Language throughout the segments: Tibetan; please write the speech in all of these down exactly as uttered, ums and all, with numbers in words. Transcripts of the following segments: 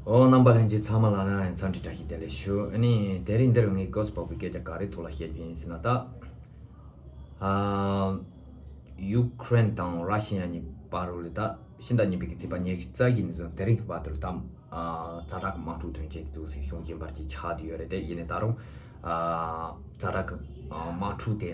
ཨོ། རྣམ་པ་ལྷན་རྒྱས་ཚང་མ་ལ་ཡང་འཚམས་འདྲི་བཀྲ་ཤིས་བདེ་ལེགས་ཞུ། ཨ་ནི་དེ་རིང་འདིར་ངས་གོ་སྤོག་པའི་སྐད་ཆ་ག་རེ་ཐོག་ལ་བཤད་རྒྱུ་ཡིན་ཟེར་ན་ད། ཨ། ཡུ་ཀེ་རེན་དང་ར་ཤི་ཡ་གཉིས་བར་རུ་ལ་ད་ཕྱི་ཟླ་གཉིས་པའི་གི་ཚེས་པ་ཉི་ཤུ་རྩ་བཞི་ནས་བཟུང་དེ་རིང་གི་བར་དུ་ད་ཨ་ཛ་དྲག་གི་དམག་འཁྲུག་དོན་རྐྱེན་དེ་ཚོ་ཞིག་བྱུང་བཞིན་པར་གྱི་ཆགས་བསྡད་ཡོད་རེད་དེ། ཡིན་ནའི་ད་རུང་ཨ་ཛ་དྲག་གི་ཨ་དམག་འཁྲུག་དེ་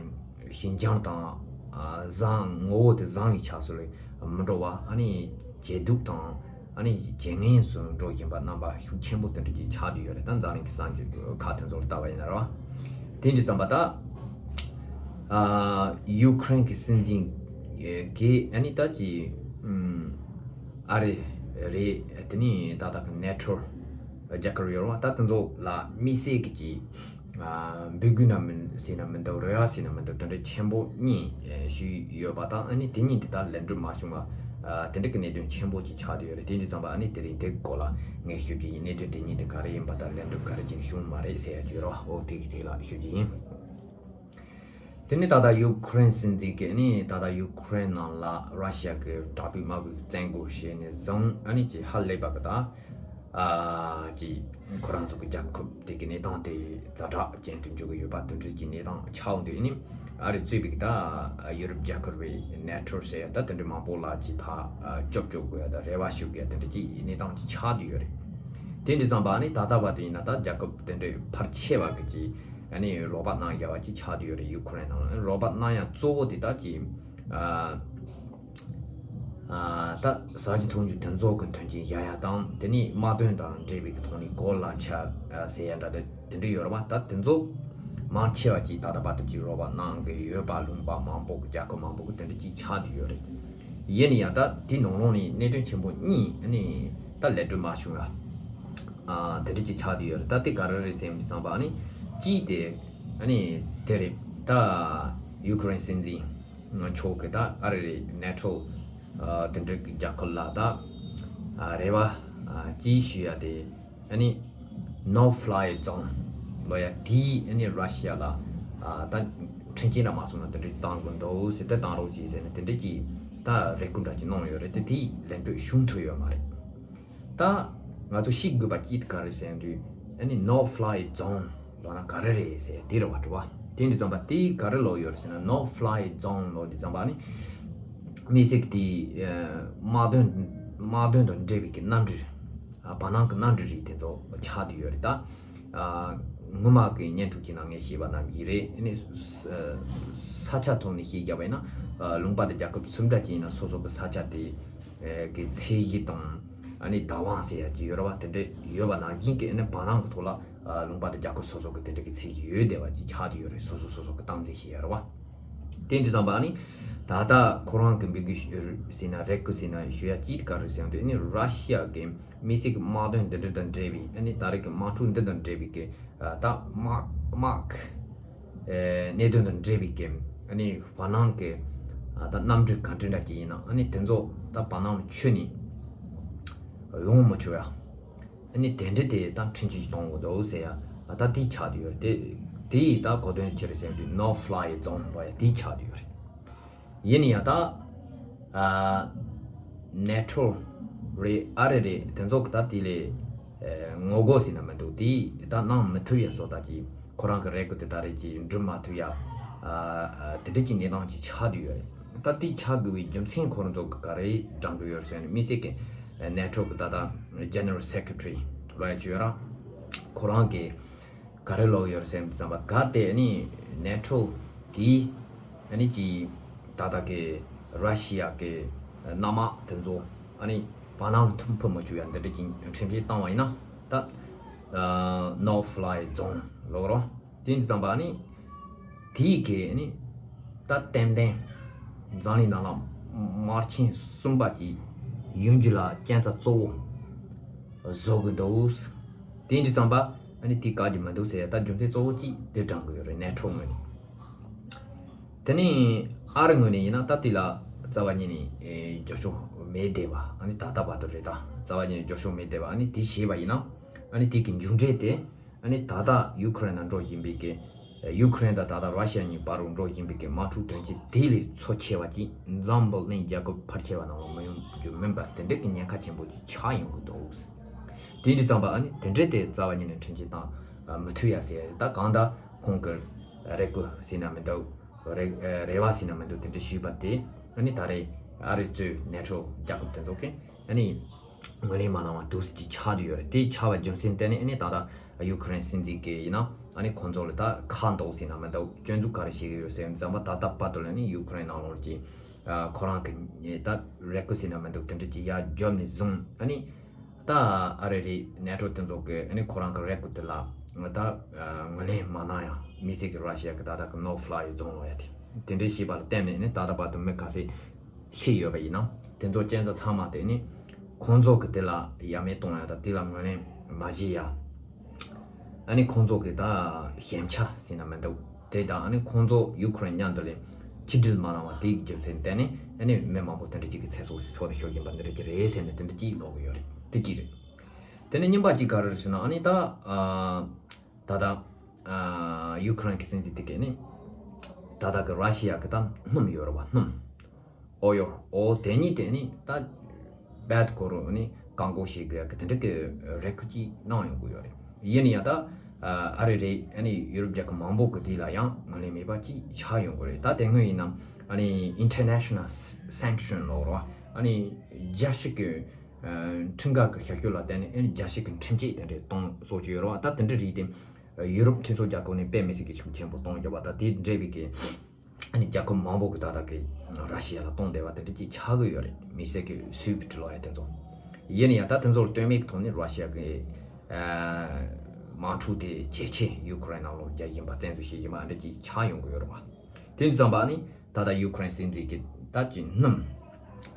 ཞི་འཇམ་དང་ཨ་བཟང་ངོ་བོ་དེ་བཟང་བའི་ཆ་སོགས་ལས་མི་འགྲོ་བ། ཨ་ནི་ཇེ་སྡུག་དང་ཨ་ནི་ཇེ་ངན་སུ་འགྲོ་བཞིན་པ་རྣམ་པ་ཤུགས་ཆེན་པོ་དེ་འདྲ་ཅིག་ཆགས་བསྡད་ཡོད་རེད། ད་འཛམ་གླིང་གི་གསར་འགྱུར་ཁག་དེ་ཚོ་ལ་ལྟ་བ་ཡིན་ན་རེད་བ། དེ་འདྲ་ཙམ་པ་ད་ཨ་ཡུ་ཀེ་རེན་གྱི་སྲིད་འཛིན་གྱིས་ཨ་ནི་ད་ཅིག་ཨ་རི་རེད། དེ་ནི་ད་ལྟ་གི་ནེ་ཊོ་རྒྱལ་ཁབ་ཡོད་རེད་བ། ད་དེ་ཚོ་ལ་དམིགས་བསལ་གྱི་ཅིག་ཨ་འབོད་སྐུལ་ན་མིན་ཟེར་ན་མི་འདུག་རེ་བ་ཟེར་ན་མི་འདུག་དེ་འདྲ་ཆེན་པོ་གཉིས་ཨེ་ཞུས་ཡོད་པ་དང་། ཨ་ནི་དེ་གཉིས་དེ་དག་ལན་འགྲུབ་མ་བྱུང་བ་ཨ་དེ་འདྲ་གི་གནད་དོན་ཆེན་པོ་ཅིག་ཆགས་བསྡད་ཡོད་རེད། དེ་འདྲ་ཙམ་པ་ཨ་ནི་དེ་རིང་དེ་སྐོར་ལ་ངས་ཞུ་རྒྱུ་ཡིན། གནད་དོན་དེ་གཉིས་དེ་ག་རེ་ཡིན་པ་དང་ལན་འགྲུབ་ག་རེ་ཅིག་བྱུང་མ་རེད་ཟེར་ཡ་བརྗོད་རོགས། འོ་དེ་གི་ཐད་ལ་ཞུ་རྒྱུ་ཡིན། དེ་ནི་ད་ལྟ་ཡུ་ཀེ་རེན་སྲིད་འཛིན་གྱིས་ནི་ད་ལྟ་ཡུ་ཀེ་རེན་ནང་ལ་ར་ཤི་ཡ་གི་དྲག་པོའི་དམག་མིས་བཙན་རྒོལ་བྱས་ནས་བཟུང་ཨ་ནི་ཅིག་ཧ་ལས་པ་གི་ད། ཨ་ཅིག་ཁོ་རང་ཚོ་གི་རྒྱལ་ཁབ་དེ་གི་གནས་སྟངས་དེ་ཛ་དྲག་ཅན་དུ་འགྱུར་གི་ཡོད་པ་དེ་འདྲ་གི་གནས་སྟངས་ཆགས་འོང་དུས་ཨ་ནི་ཨ་རི་གཙོས་པའི་གི་ད་ཡུ་རོབ་རྒྱལ་ཁབ་རེད། ནེ་ཊོ་ཟེར་ཡ་ད་དེ་འདྲ་མང་པོ་ལ་ཅིག་ད་སྐྱོབ་སྐྱོབ་དགོས་ཡ་ད་རེ་བ་ཞུ་དགོས་ཡ་དེ་འདྲ་གི་གནས་སྟངས་ཅིག་ཆགས་བསྡད་ཡོད་རེད། དེ་འདྲ་ཙམ་པ་ཨ་ནི་ད་ལྟ་བར་དུ་ཡིན་ན་ད་རྒྱལ་ཁབ་དེ་འདྲའི་ཕལ་ཆེ་བ་གི་ཅིག་ཨ་ནི་རོགས་པ་གནང་ཡ་བ་ཅིག་ཆགས་བསྡད་ཡོད་རེད། ཡུ་ཀེ་རེན་ནང་ལ་རོགས་པ་གནང་ཡ་གཙོ་བོ་དེ་ད་ཅིག་ཨ། ཨ་ད་ཟ་རྒྱུ་འཐུང་རྒྱུ་དེ་ཚོ་གི་མཐུན་རྐྱེན་བཞག་ཡ་དང་། དེ་ནས་དམག་དོན་དང་འབྲེལ་བའི་གི་ཐོག་ནས་གོ་ལ་འཆར་ཟེར་ཡ་འདྲ་དེ་དེ་འདྲ་ཡོད་རེད་བ། ད་དེ་ཚོ་མང་ཆེ་བ་ཅིག་ད་ལྟ་བར་དུ་ཅིག་རོགས་པ་གནང་གི་ཡོད་པ། ལུང་པ་མང་པོ་གི་རྒྱལ་ཁབ་མང་པོ་གི་དེ་འདྲ་ཅིག་ཆགས་བསྡད་ཡོད་རེད། ཡིན་ན་ཡང་ད་དེ་ནང་ལོགས་ནས་གནད་དོན་ཆེན་པོ་གཉིས་ནི་ད་ལན་འགྲུབ་མ་བྱུང་ཡ་ཨ་དེ་འདྲ་ཅིག་ཆགས་བསྡད་ཡོད་རེད། ད་དེ་ག་རེ་རེད་ཟེར་ཡོང་དུས་ཙམ་པ་ཨ་ནི་གཅིག་དེ་ཨ་ནི་དེ་རེད། ད་ཡུ་ཀེ་རེན་སྲིད་འཛིན་མཆོག་གིས་ད་ཨ་རི་རེད་ནེ་ཊོ་ཨ་དེ་འདྲ་གི་རྒྱལ་ཁབ་ལ་ད་ཨ་རེ་བ་ཨ་ཅིག་ཞུ་ཡ་དེ་ཨ་ནི་ནོ་ཕ་ལའི་ཛོན་ལབ་ཡ་དེ་ཨ་ནི་ར་ཤི་ཡ་ལ་ཨ་ད་མཐུན་རྐྱེན་ར་མ་སོང་ན་དེ་འདྲ་བཏང་དགོས་འདུག་ཟེར་ཏེ་བཏང་རོགས་གྱིས་ཟེར་ནས་དེ་འདྲ་གྱི་ད་རེ་སྐུལ་འདྲ་ཅིག་གནང་ཡོད་རེད། དེ་དེ་ལན་འགྲུབ་བྱུང་ཐུབ་ཡོད་མ་རེད། ད་ང་ཚོ་ཤེས་དགོས་པ་གཅིག་ག་རེ་ཟེར་དུས་ཨ་ནི་ནོ་ཕ་ལའི་ཛོན་ལབ་ན་ག་རེ་རེད་ཟེར་དེ་རེད་བ། དྲི་བ་དེ་འདྲ་ཙམ་པ་དེ་ག་རེ་ལབ་ཡོད་རེད་ཟེར་ན། ནོ་ཕ་ལའི་ཛོན་ལབ་དུས་ཙམ་པ་ཨ་ནི་དམིགས་བསལ་གྱི་དེ་དམག་དོན་དམག་དོན་དང་འབྲེལ་བའི་གི་གནམ་གྲུ་ཨ་བར་སྣང་གི་གནམ་གྲུ་རིགས་དེ་ཚོ་ཆགས་བསྡད་ཡོད་རེད། ད་ཨ་སྔོན་མ་གི་བརྙན་ཐུང་གི་ནང་ངས་བཤད་པ་ནང་བཞིན་རེད། ཨ་ནི་ས་ཆ་ཐོག་ནས་བཤད་རྒྱབ་པ་ཡིན་ན་ཨ་ལུང་པ་དང་རྒྱལ་ཁབ་སུ་འདྲ་ཅིག་ཡིན་ན་སོ་སོ་གི་ས་ཆ་དེ་གི་ཚད་གཞི་དང་ཨ་ནི་བདག་དབང་ཟེར་ཡ་ཅིག་ཡོད་རེད་བ། དེ་འདྲ་ཡོད་པ་ནང་བཞིན་གྱི་ཨ་ནི་བར་སྣང་གི་ཐོག་ལ་ཨ་ལུང་པ་དང་རྒྱལ་ཁབ་སོ་སོ་གི་དེ་འདྲ་གི་ཚད་གཞི་ཡོད་བསྡད་པ་ཅིག་ཆགས་བསྡད་ཡོད་རེད། སོ་སོ་སོ་སོ་གི་སྟངས་འཛིན་བྱེད་ཡ་རེད་བ། དེ་འདྲ་ཙམ་པ་ཨ་ནི་ད་ལྟ་ཁོ་རང་གི་འབོད་སྐུལ་ཞུ་ཟེར་ན་རེ་སྐུལ་ཟེར་ན་ཞུ་ཡ་གཅིག་ག་རེ་ཟེར་ན་དེ་ཨ་ནི་ར་ཤི་ཡ་གི་དམིགས་བསལ་གྱི་དམག་དོན་འདི་འདྲ་དང་འབྲེལ་བའི་ཨ་ནི་ད་རེས་ཀྱི་དམག་འཁྲུག་འདི་དང་འབྲེལ་བའི་གི་ཨ་ད་དམག་དམག་ཨེ་གནད་དོན་དང་འབྲེལ་བའི་གི་ཨ་ནི་བར་སྣང་གི་ཨ་ད་གནམ་གྲུ་ག་འདྲ་འདྲ་ཅིག་ཡིན་ན་ཨ་ནི་དེ་ཚོ་ད་བར་སྣང་ནས་ཆུད་ནས་ཡོང་མི་ཆོག་ཡ། ཨ་ནི་དེ་འདྲ་དེ་ད་མཐུན་རྐྱེན་ཞིག་གཏོང་དགོས་འདུག་ཟེར་ཡ་ཨ་ད་དེ་ཆགས་བསྡད་ཡོད་རེད། དེ་དེ་ཡི་ད་གོ་དོན་ཅི་རེད་ཟེར་དུས་ནོ་ཕ་ལའི་ཛོན་ལབ་ཡ་དེ་ཆགས་བསྡད་ཡོད་རེད། ཡིན་ཡང་ད་ཨ་ནེ་ཊོ་རེད་ཨ་རི་རེད་དེ་ཚོ་གི་ད་དེ་ལས་ཨེ་ངོ་རྒོལ་ཟེར་ན་མི་འདུག་དེ་ད་གནང་མི་ཐུབ་ཡ་བཟོ་ལྟ་ཅིག་ཁོ་རང་གི་རེ་སྐུལ་དེ་ད་རེས་ཅིག་འགྲུབ་མ་ཐུབ་ཡ་ཨ་ཨ་དེ་འདྲ་ཅིག་གནས་སྟངས་ཅིག་ཆགས་བསྡད་ཡོད་རེད། ད་དེ་ཆགས་དགོས་པའི་རྒྱུ་མཚན་ཁོ་རང་ཚོ་གི་ག་རེ་དྲངས་འགྲོ་ཡོད་རེད་ཟེར་ན་དམིགས་བསལ་གི་ནེ་ཊོ་གི་ད་ལྟ་ཇེ་ནེ་རལ་སེ་ཀེ་ཊ་རི་ལབ་ཡ་ཅིག་ཡོད་ར། ཁོ་རང་གི་ག་རེ་ལབ་ཡོད་ཟེར་ཙམ་པ་ག་དེ་ནི་ནེ་ཊོ་གི་ཨ་ནི་ཅི་ད་ལྟ་གི་ར་ཤི་ཡ་གི་གནམ་དམག་དེ་ཚོ་ཨ་ནི་བར་སྣང་ཐུམ་ཕུ་མ་བཅུག་ཡ་འདི་འདྲ་ཅིག་ཁྲིམས་ཆད་བཏང་བ་ཡིན་ན་ད་ནོ་ཕ་ལའི་ཛོན་ལབ་རོ། དེ་འདི་ཙམ་པ་ཨ་ནི་དེའི་གི་ཨ་ནི་ད་ཏན་ཏན་འཛམ་གླིང་ནང་ལ་དམག་ཆེན་གསུམ་པ་གི་ཡོང་རྒྱུ་ལ་རྐྱེན་རྩ་གཙོ་བོ་བཟོ་གི་འདུག་དེ་འདི་ཙམ་པ་ཨ་ནི་དེ་བཀག་རྒྱུ་མི་འདུག་ཟེར་ཡ་ད་རྒྱུ་མཚན་གཙོ་བོ་གཅིག་དེ་དྲངས་གི་ཡོད་རེད་ནེ་ཊོ་ངོས་ནས། དེ་ནས་ཨ་རི་ངོས་ནས་ཡིན་ན་ད་དེ་ལ་རྩ་བ་ཉིད་ནས་ཨེ་རྒྱབ་སྐྱོར་མེད་བསྡད་པ་ཨ་ནི་ད་ལྟ་བར་དུ་རེད། ད་རྩ་བ་ཉིད་ནས་རྒྱབ་སྐྱོར་མེད་བསྡད་པ་ཨ་ནི་དེ་བྱས་པ་ཡིན་ན་ཨ་ནི་དེ་གི་མཇུག་འབྲས་དེ་ཨ་ནི་ད་ལྟ་ཡུ་ཁུ་རེན་ནང་འགྲོ་བཞིན་པའི་གི་ཡུ་ཁུ་རེན་དང་ད་ལྟ་ར་ཤི་ཡ་གཉིས་བར་རུ་འགྲོ་བཞིན་པའི་གི་དམག་འཁྲུག་དོན་རྐྱེན་དེ་ལས་ཚབས་ཆེ་བ་ཅིག་འཛམ་བུ་གླིང་རྒྱལ་ཁབ་ཕལ་ཆེ་བ་ནང་ལ་མི་ཡོང་རྒྱུ་མིན་པ་དེ་འདྲ་གི་ཉེན་ཁ་ཆེན་པོ་ཅིག་ཆགས་ཡོང་གི་འདུག་དེ་འདྲ་ཙམ་པ་ཨ་ནི་དེ་འདྲ་དེ་རྩ་བ་ཉིད་ནས་ཁྲིམས་ཆད་བཏང་མི་ཐུབ་ཡ་ཟེར་ཡ། ད་གང་ལྟར་ཁོང་གི་རེ་སྐུལ་ཟེར་ན་མི་འདུག་རེ་རེ་བ་ཟེར་ན་མི་འདུག་དེ་འདྲ་ཞུས་པ་དེ་ཨ་ནི་ད་རེས་ཨ་རི་གཙོས་ནེ་ཊོ་རྒྱལ་ཁབ་དེ་ཚོ་གིས་ཨ་ནི་ངོས་ལེན་མ་གནང་བ་འདུག་སེ་ཅིག་ཆགས་ཀྱི་ཡོད་རེད། དེ་ཆགས་པའི་རྒྱུ་མཚན་དེ་ནི་ཨ་ནི་ད་ལྟ་ཡུ་ཁུ་རེན་སྲིད་འཛིན་གྱིས་ཡིན་ན་ཨ་ནི་ཁོང་ཚོ་ལ་ད་ཁ་འདོགས་ཟེར་ན་མི་འདུག་སྐྱོན་འཛུགས་ག་རེ་བྱེད་ཀྱི་ཡོད་ཟེར་ཙམ་པ། ད་ལྟ་བར་དུ་ལ་ནི་ཡུ་ཁུ་རེན་ནང་ལོགས་ཀྱི་ཨ་ཁོ་རང་གི་ད་རེ་སྐུལ་ཟེར་ན་མི་འདུག་དེ་འདྲ་ཅིག་ཡར་བརྒྱབ་ནས་བཟུང་ཨ་ནི་ད་ཨ་རི་རེད་ནེ་ཊོ་དེ་ཚོ་གིས་ཨ་ནི་ཁོ་རང་གི་རེ་སྐུལ་དེ་ལ་ད་ཨ་ངོས་ལེན་མ་གནང་ཡ། དམིགས་བསལ་གྱི་ར་ཤི་ཡ་གི་ད་ལྟ་གི་ནོ་ཕ་ལའི་ཛོན་ལབ་ཡ་དེ་དེ་འདྲའི་བྱས་པ་ལ་བརྟེན་ནས་ཨ་ནི་ད་ལྟ་བར་དུ་མི་ག་ཚད་ཤི་ཡོད་པ་ཡིན་ན་དེ་ཚོ་རྐྱེན་རྩ་ཚང་མ་དེ་ནི་ཁོང་ཚོ་གི་དེ་ལ་ཡ་མེད་གཏོང་ཡ་དང་དེ་ལ་ངོས་ལེན་མ་བྱེད་ཡ། ཨ་ནི་ཁོང་ཚོ་གི་ད་ཞན་ཆ་ཟེར་ན་མི་འདུག་དེ་དང་ཨ་ནི་ཁོང་ཚོ་ཡུ་ཁུ་རེན་མཉམ་དུ་ལ་ཆིག་སྒྲིལ་མ་གནང་བ་དེའི་རྒྱུ་མཚན་བརྟེན་ནས་ཨ་ནི་མི་མང་པོ་དེ་འདྲ་ཅིག་གི་ཚེ་སྲོག་ཤོར་དང་ཤོར་བཞིན་པ་འདི་འདྲ་ཅིག་རེད་ཟེར་ནས་དེ་འདྲ་ཅིག་ཀློག་གི་ཡོད་རེད། དེ་གཅིག་རེད། དེ་ནས་གཉིས་པ་གཅིག་ག་རེ་རེད་ཟེར་ན་ཨ་ནི་ད་ཨ་ད་ལྟ་ཨ་ཡུ་ཁུ་རེན་གྱི་སྲིད་འཛིན་དེ་གས་ནི་ད་ལྟ་གི་ར་ཤི་ཡ་གི་ད་སྣུམ་ཡོད་རེད་བ། སྣུམ། ཨོ་ཡོ། ཨོ་དེ་གཉིས་དེ་ནི་ད་རྦད་ཁོ་རང་ནི་བཀག་འགོག་བྱེད་དགོས་ཡ་གི་དེ་འདྲ་གི་རེ་སྐུལ་ཅིག་གནང་ཡོང་གི་ཡོད་རེད། ཡིན་ན་ཡང་ད་ཨ་རི་རེད་ཨ་ནི་ཡུ་རོབ་རྒྱལ་ཁབ་མང་པོ་གི་དེ་ལ་ཡང་ངོས་ལེན་མེད་པ་ཅིག་ཆགས་ཡོང་གི་རེད། ད་དེ་སྔོན་ཡིན་ནམ་ཨ་ནི་International Sanction་ལབ་རོགས་ཨ་ནི་རྒྱལ་སྤྱི་གི་ཁྲིམས་འགལ་གྱི་བྱ་སྤྱོད་ལ་བརྟེན་ནས་ཨ་ནི་རྒྱལ་སྤྱི་གི་ཁྲིམས་ཆད་དེ་འདྲ་གཏོང་སྲོལ་ཅིག་ཡོད་རེད་བ། ད་དེ་འདྲ་རིགས་དེ་ཡུ་རོབ་མཐུན་ཚོགས་རྒྱལ་ཁབ་ནས་དཔེ་མི་སྲིད་ཀྱི་ཤུགས་ཆེན་པོ་གཏོང་རྒྱུ་བ། ད་དེ་འདྲ་བའི་གི་ཨ་ནི་རྒྱལ་ཁབ་མང་པོ་གི་ད་ལྟ་གི་ར་ཤི་ཡ་ལ་གཏོང་བསྡད་པ་དེ་འདྲ་ཅིག་ཆགས་ཀྱི་ཡོད་རེད། དམིགས་བསལ་གྱི་སུའི་ཕི་ཊི་ལབ་ཡ་དེ་ཚོ། ཡིན་ན་ཡང་ད་དེ་ཚོ་ལ་ལྟོས་མེད་ཀྱི་ཐོག་ནས་ར་ཤི་ཡ་གི་ཨ་དམག་འཁྲུག་དེ་ཇེ་ཆེ་ཡུ་ཁུ་རེན་ནང་ལོགས་རྒྱག་བཞིན་པ་བཙན་འཛུལ་བྱེད་བཞིན་པ་འདྲ་ཅིག་ཆགས་ཡོང་གི་ཡོད་རེད་བ། དེ་འདྲ་ཙམ་པ་ནི་ད་ལྟ་ཡུ་ཁུ་རེན་སྲིད་འཛིན་གྱི་ད་ཀྱི་སྣུམ་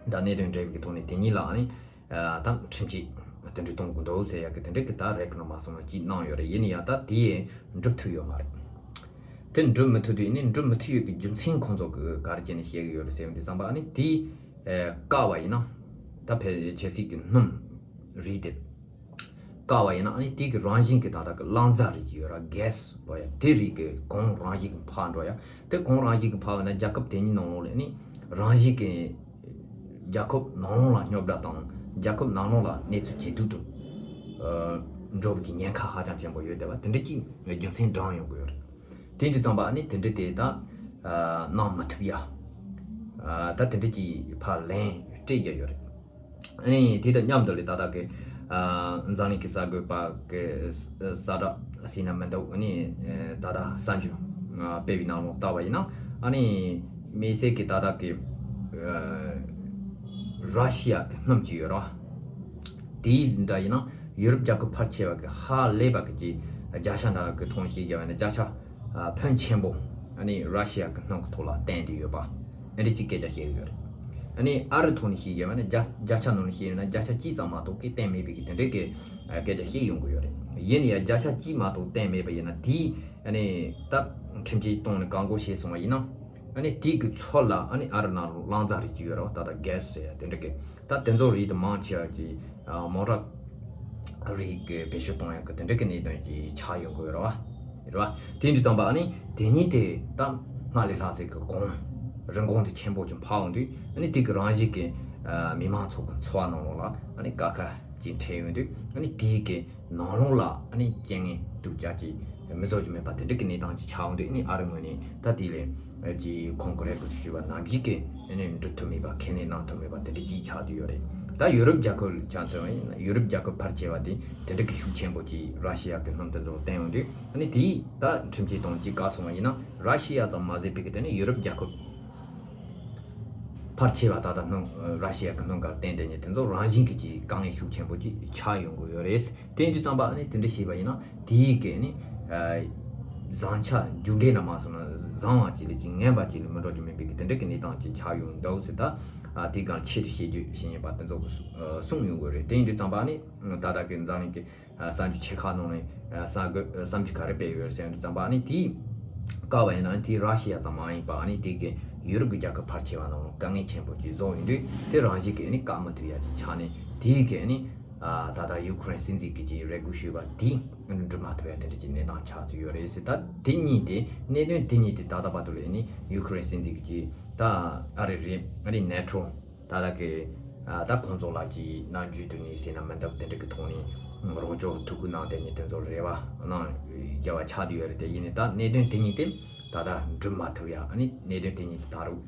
དང་གནད་དོན་འབྲེལ་བའི་ཐོག་ནས་དེ་གཉིས་ལ་ནི་ཨ་ད་ཁྲིམས་ཆད་དེ་འདྲ་གཏོང་དགོས་འདུག་ཟེར་ཡ་གི་དེ་འདྲ་གི་ད་རེ་སྐུལ་མ་སོང་བ་ཅིག་གནང་ཡོད་རེད། ཡིན་ན་ཡང་ད་དེ་ཡང་འགྲུབ་ཐུབ་ཡོད་མ་རེད། དེ་འགྲུབ་མི་ཐུབ་དུས་ནི་འགྲུབ་མི་ཐུབ་ཡོད་ཀྱི་རྒྱུ་མཚན་ཁོང་ཚོ་གི་ག་རེ་བྱས་ནས་བཤད་གི་ཡོད་རེད་ཟེར་བ་འདི་ཙམ་པ་ཨ་ནི་དེ་ཨེ་བཀག་པ་ཡིན་ན་ད་ཕལ་ཆེར་སྲིད་ཀྱི་སྣུམ་རིགས་དེ་བཀག་པ་ཡིན་ན་ཨ་ནི་དེ་གི་རང་བཞིན་གྱི་ད་ལྟ་གི་རླངས་རྫས་རིགས་ཀྱི་ཡོད་ར་གྷེ་སི་ལབ་ཡ་དེ་རིགས་ཀྱི་གོང་རང་བཞིན་གྱི་འཕར་འགྲོ་ཡ། དེ་གོང་རང་བཞིན་གྱི་འཕར་བ་ན་རྒྱལ་ཁབ་དེ་གཉིས་ནང་ལོགས་ལ་ནི་རང་བཞིན་གྱི་རྒྱལ་ཁབ་ནང་ལོགས་ལ་རྙོག་དྲ་དང་རྒྱལ་ཁབ་ནང་ལོགས་ལ་གནས་ཚུལ་ཇེ་སྡུག་ཏུ་ཨ་འགྲོ་བའི་གི་ཉེན་ཁ་ཧ་ཅང་ཆེན་པོ་ཡོད་བསྡད་པ་དེ་འདྲ་ཅིག་རྒྱུ་མཚན་བགྲང་ཡོང་གི་ཡོད་རེད། དེ་འདྲ་ཙམ་པ་ཨ་ནི་དེ་འདྲ་དེ་ད་ཨ་གནང་མི་ཐུབ་ཡ། ཨ་ད་དེ་འདྲ་ཅིག་ཕར་ལན་སྤྲད་རྒྱུ་ཡོད་རེད། ཨ་ནི་དེ་དང་མཉམ་དུ་ལས་ད་ལྟ་གི་ཨ་འཛམ་གླིང་གི་གསར་འགོད་པ་གི་ས་གསལ་བསྒྲགས་ཟེར་ན་མི་འདུག་ཨ་ནི་ད་ལྟ་གསར་འགྱུར་ཨ་སྤེལ་བའི་ནང་ལོགས་ལྟ་བ་ཡིན་ན་ཨ་ནི་དམིགས་བསལ་གྱི་ད་ལྟ་གི་ཨ་ར་ཤི་ཡ་གི་སྣུམ་ཅིག་ཡོད་ར། དེའི་འདྲ་ཡིན་ན་ཡུ་རོབ་རྒྱལ་ཁབ་ཕལ་ཆེ་བ་གི་ཧ་ལས་པ་གི་ཅིག་བརྒྱ་ཆ་འདྲ་གི་ཐོག་ནས་བཤད་རྒྱུ་བ་ན་བརྒྱ་ཆ་ཨ་ཕོན་ཆེན་པོ་ཨ་ནི་ར་ཤི་ཡ་གི་སྣུམ་གི་ཐོག་ལ་བརྟེན་ཏེ་ཡོད་པ་ཨ་འདྲ་ཅིག་སྐད་ཆ་བཤད་ཀྱི་ཡོད་རེད། ཨ་ནི་ཨ་རི་ཐོག་ནས་བཤད་རྒྱུ་བ་ན་བརྒྱ་བརྒྱ་ཆ་ནང་ནས་བཤད་ཡོད་ན་བརྒྱ་ཆ་གཅིག་ཙམ་མ་གཏོགས་ཀྱི་བརྟེན་མེད་པའི་གི་དེ་འདྲའི་གི་ཨ་སྐད་ཆ་བཤད་ཡོང་གི་ཡོད་རེད། ཡིན་ན་ཡང་བརྒྱ་ཆ་གཅིག་མ་གཏོགས་བརྟེན་མེད་པ་ཡིན་ན་དེའི་ཨ་ནི་ད་ཁྲིམས་ཆད་གཏོང་ནས་བཀག་འགོག་བྱས་སོང་བ་ཡིན་ན་ཨ་ནི་དེའི་གི་ཚུར་ལ་ཨ་ནི་ཨ་རི་ནང་ལོགས་རླངས་རྫས་རིགས་ཅིག་ཡོད་རེད་བ། ད་ལྟ་གྷེ་སི་ཟེར་ཡ་དེ་འདྲ་གི་ད་དེ་ཚོ་རིགས་དེ་མང་ཆེ་བ་ཅིག་མོ་ཊ་རིགས་ཀྱི་བེད་སྤྱོད་གཏོང་ཡག་གི་དེ་འདྲ་གི་གནད་དོན་ཅིག་ཆགས་ཡོང་གི་ཡོད་རེད་བ། རེད་བ། དེ་འདྲ་ཙམ་པ་ཨ་ནི་དེ་ཉིད་དེ་ད་སྔར་ལས་ལྷག་ཚད་ཀྱི་གོང་རིན་གོང་དེ་ཆེན་པོ་ཅིག་འཕར་ཡོང་དུས་ཨ་ནི་དེ་གི་རང་བཞིན་གྱི་མི་མང་ཚོ་གི་འཚོ་བ་ནང་ལོགས་ལ་ཨ་ནི་དཀའ་ཁག་ཅིག་འཕྲད་ཡོང་དུས་ཨ་ནི་དེའི་གི་ནང་ལོགས་ལ་ཨ་ནི་རྐྱེན་ངན་སྡུག་ཅག་ཅིག་མི་བཟོ་རྒྱུ་མེད་པ་དེ་འདྲ་གི་གནས་སྟངས་ཅིག་ཆགས་ཡོང་དུས་ཨ་ནི་ཨ་རི་ངོས་ནས་ད་དེ་ལས། ཀྱི་ཁོང་གི་རེ་སྐུལ་ཞུས་པ་ནང་བཞིན་གྱི་ཨ་ནི་འགྲུབ་ཐུབ་མེད་པ་ཁས་ལེན་གནང་ཐུབ་མེད་པ་དེ་འདྲ་ཅིག་ཆགས་བསྡད་ཡོད་རེད། ད་ཡུ་རོབ་རྒྱལ་ཁབ་ཆ་མཚོན་པ་ཡིན་ན་ཡུ་རོབ་རྒྱལ་ཁབ་ཕལ་ཆེ་བ་དེ་དེ་འདྲ་གི་ཤུགས་ཆེན་པོ་ཅིག་ར་ཤི་ཡ་གི་སྣུམ་དེ་ཚོར་བརྟེན་ཡོང་དུས་ཨ་ནི་དེས་ད་ཁྲིམས་ཆད་གཏོང་ཅིག་བཀག་སོང་བ་ཡིན་ན་ར་ཤི་ཡ་ཙམ་མ་ཟད་པའི་གི་དེ་ནི་ཡུ་རོབ་རྒྱལ་ཁབ་ཕལ་ཆེ་བ་ད་ལྟ་སྣུམ་ར་ཤི་ཡ་གི་སྣུམ་གར་བརྟེན་དེ་ནི་དེ་ཚོ་རང་བཞིན་གྱི་ཅིག་དཀའ་ངལ་ཤུགས་ཆེན་པོ་ཅིག་ཆགས་ཡོང་གི་ཡོད་རེད། དེ་ཡིན་དུས་ཙམ་པ་ཨ་ནི་དེ་འདྲ་བྱས་པ་ཡིན་ན་དེའི་གི་ནི་ཨ་བཟང་ཆ་མཇུག་འབྲས་ལ་མ་སོང་ན་བཟང་བ་ཅིག་ལ་ཅིག་ངན་པ་ཅིག་ལ་མི་འགྲོ་རྒྱུ་མེད་པའི་གི་དེ་འདྲ་གི་གནས་སྟངས་ཅིག་ཆགས་ཡོང་འདུག་ཟེར། ད་ཨ་དེའི་སྒང་ཆེད་དུ་བཤད་རྒྱུ་ཞིག་ཡིན་པ་དེ་ཚོ་གི་གསུ་ཨ་གསུངས་ཡོང་གི་རེད། དེ་ཡིན་དུས་ཙམ་པ་ཨ་ནི་ད་ལྟ་གི་འཛམ་གླིང་གི་ཨ་གསར་འགྱུར་ཆེ་ཁག་ནང་ནས་ཨ་གསར་འགོད་ཨ་བསམ་ཚུལ་ག་རེ་སྤེལ་ཡོད་ཟེར་དུས་ཙམ་པ་ཨ་ནི་དེའི་བཀག་པ་ཡིན་ན་ཨ་ནི་དེའི་ར་ཤི་ཡ་ཙམ་མ་ཡིན་པ་ཨ་ནི་དེ་གི་ཡུ་རོབ་ཀྱི་རྒྱལ་ཁབ་ཕལ་ཆེ་བ་ནང་ལ་དཀའ་ངལ་ཆེན་པོ་ཅིག་བཟོ་ཡོང་དུས་དེ་རང་བཞིན་གྱིས་ཨ་ནི་བཀག་མི་ཐུབ་ཡ་ཅིག་ཆགས་ནས་དེའི་གི་ཨ་ནི་ཨ་ད་ལྟ་ཡུ་ཁུ་རེན་སྲིད་འཛིན་གྱིས་ཀྱི་རེ་སྐུལ་ཞུས་པ་དེ་འགྲུབ་མ་ཐུབ་ཡ་དེ་འདྲ་ཅིག་གནས་སྟངས་ཆགས་ཚུལ་ཡོད་རེད་ཟེར། ད་དེ་གཉིས་དེ་གནད་དོན་དེ་གཉིས་དེ་ད་ལྟ་བར་དུ་ལ་ཨ་ནི་ཡུ་ཁུ་རེན་སྲིད་འཛིན་གྱིས་ཀྱི་ད་ཨ་རི་རེད་ཨ་ནི་ནེ་ཊོ་ད་ལྟ་གི་ཨ་ད་ཁོང་ཚོ་ལ་ཀྱི་ནམ་རྒྱུན་དུ་ནས་ཟེར་ན་མི་འདུག་དེ་འདྲ་གི་ཐོག་ནས་ རོགས་སྐྱོར་ཐུགས་ཁུར་གནང་བསྡད་མཁན་དེ་ཚོར་རེ་བ་གནང་རྒྱབ་པ་ཆགས་བསྡད་ཡོད་རེད། དེ་ཡིན་ནའི་ད་གནད་དོན་དེ་གཉིས་དེ་ད་ལྟ་འགྲུབ་མ་ཐུབ་ཡ། ཨ་ནི་གནད་དོན་དེ་གཉིས་དེ་ད་རུང་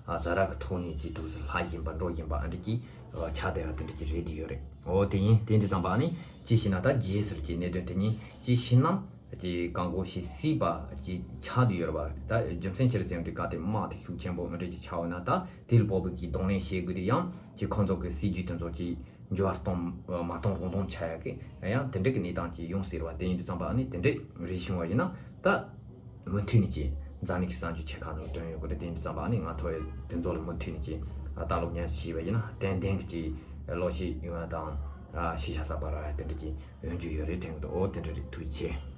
ཨ་ཛ་དྲག་གི་ཐོག་ནས་ཅིག་ཏོག་ཙམ་ལྷག་བཞིན་པ་འགྲོ་བཞིན་པ་ཨ་འདྲ་ཅིག་ཆགས་བསྡད་ཡ་དེ་འདྲ་ཅིག་རེད་བསྡད་ཡོད་རེད། འོ་དེ་ཡིན། དེ་འདི་ཙམ་པ་ཨ་ནི་ཅི་ཞིག་ན་ད་རྗེས་སུ་ཀྱི་གནད་དོན་དེ་གཉིས་ཅི་ཞིག་ན། ཀྱི་གང་གོ་ཞིག་སྲིད་པ་ཅིག་ཆགས་བསྡད་ཡོད་རེད་པ། ད་རྒྱུ་མཚན་ཅི་རེད་ཟེར་ཡོང་དུས་གལ་ཏེ་དམག་དེ་ཤུགས་ཆེན་པོ་མི་འདྲ་ཅིག་ཆགས་ཡོད་ན། ད་དེ་ལ་བོད་པའི་གི་གདོང་ལེན་བྱེད་དགོས་དུས་ཡང་ཅིག་ཁོང་ཚོ་གི་སྲིད་ཇུས་དེ་ཚོ་ཅིག་འགྱུར་བ་གཏོང་མ་གཏོང་རུང་གཏོང་ཆ་ཡག་གི་ཡང་དེ་འདྲ་གི་གནས་སྟངས་ཅིག་ཡོང་སྲིད་རེད་པ། དེ་ཡིན་དུས་ཙམ་པ་ཨ་ནི་དེ་འདྲ་རེ་བྱུང་བ་ཡིན་ན་ད་མུ་མཐུད་ནས་ཅིག་འཛམ་གླིང་གི་གསར་འགྱུར་ཆེ་ཁག་ནང་ཐོན་ཡོད་གི་རེད། དེ་ཡིན་དུས་ཙམ་པ་ཨ་ནི་ང་ཐོ་ཡ་དེ་ཚོ་ལ་མུ་མཐུད་ནས་ཅིག་ལྟ་ཀློག་ཉམས་སུ་བྱས་པ་ཡིན་ན་ཏན་ཏན་གི་ཅིག་ཀློག་ཤེས་ཡོང་ཡ་དང་ཤེས་བྱ་གསར་པ་རག་ཡ་དེ་འདྲ་ཅིག་ཡོང་རྒྱུ་ཡོད་རེད་དྲན་གི་འདུག་འོ་དེ་འདྲ་རེད། ཐུགས་རྗེ་ཆེ།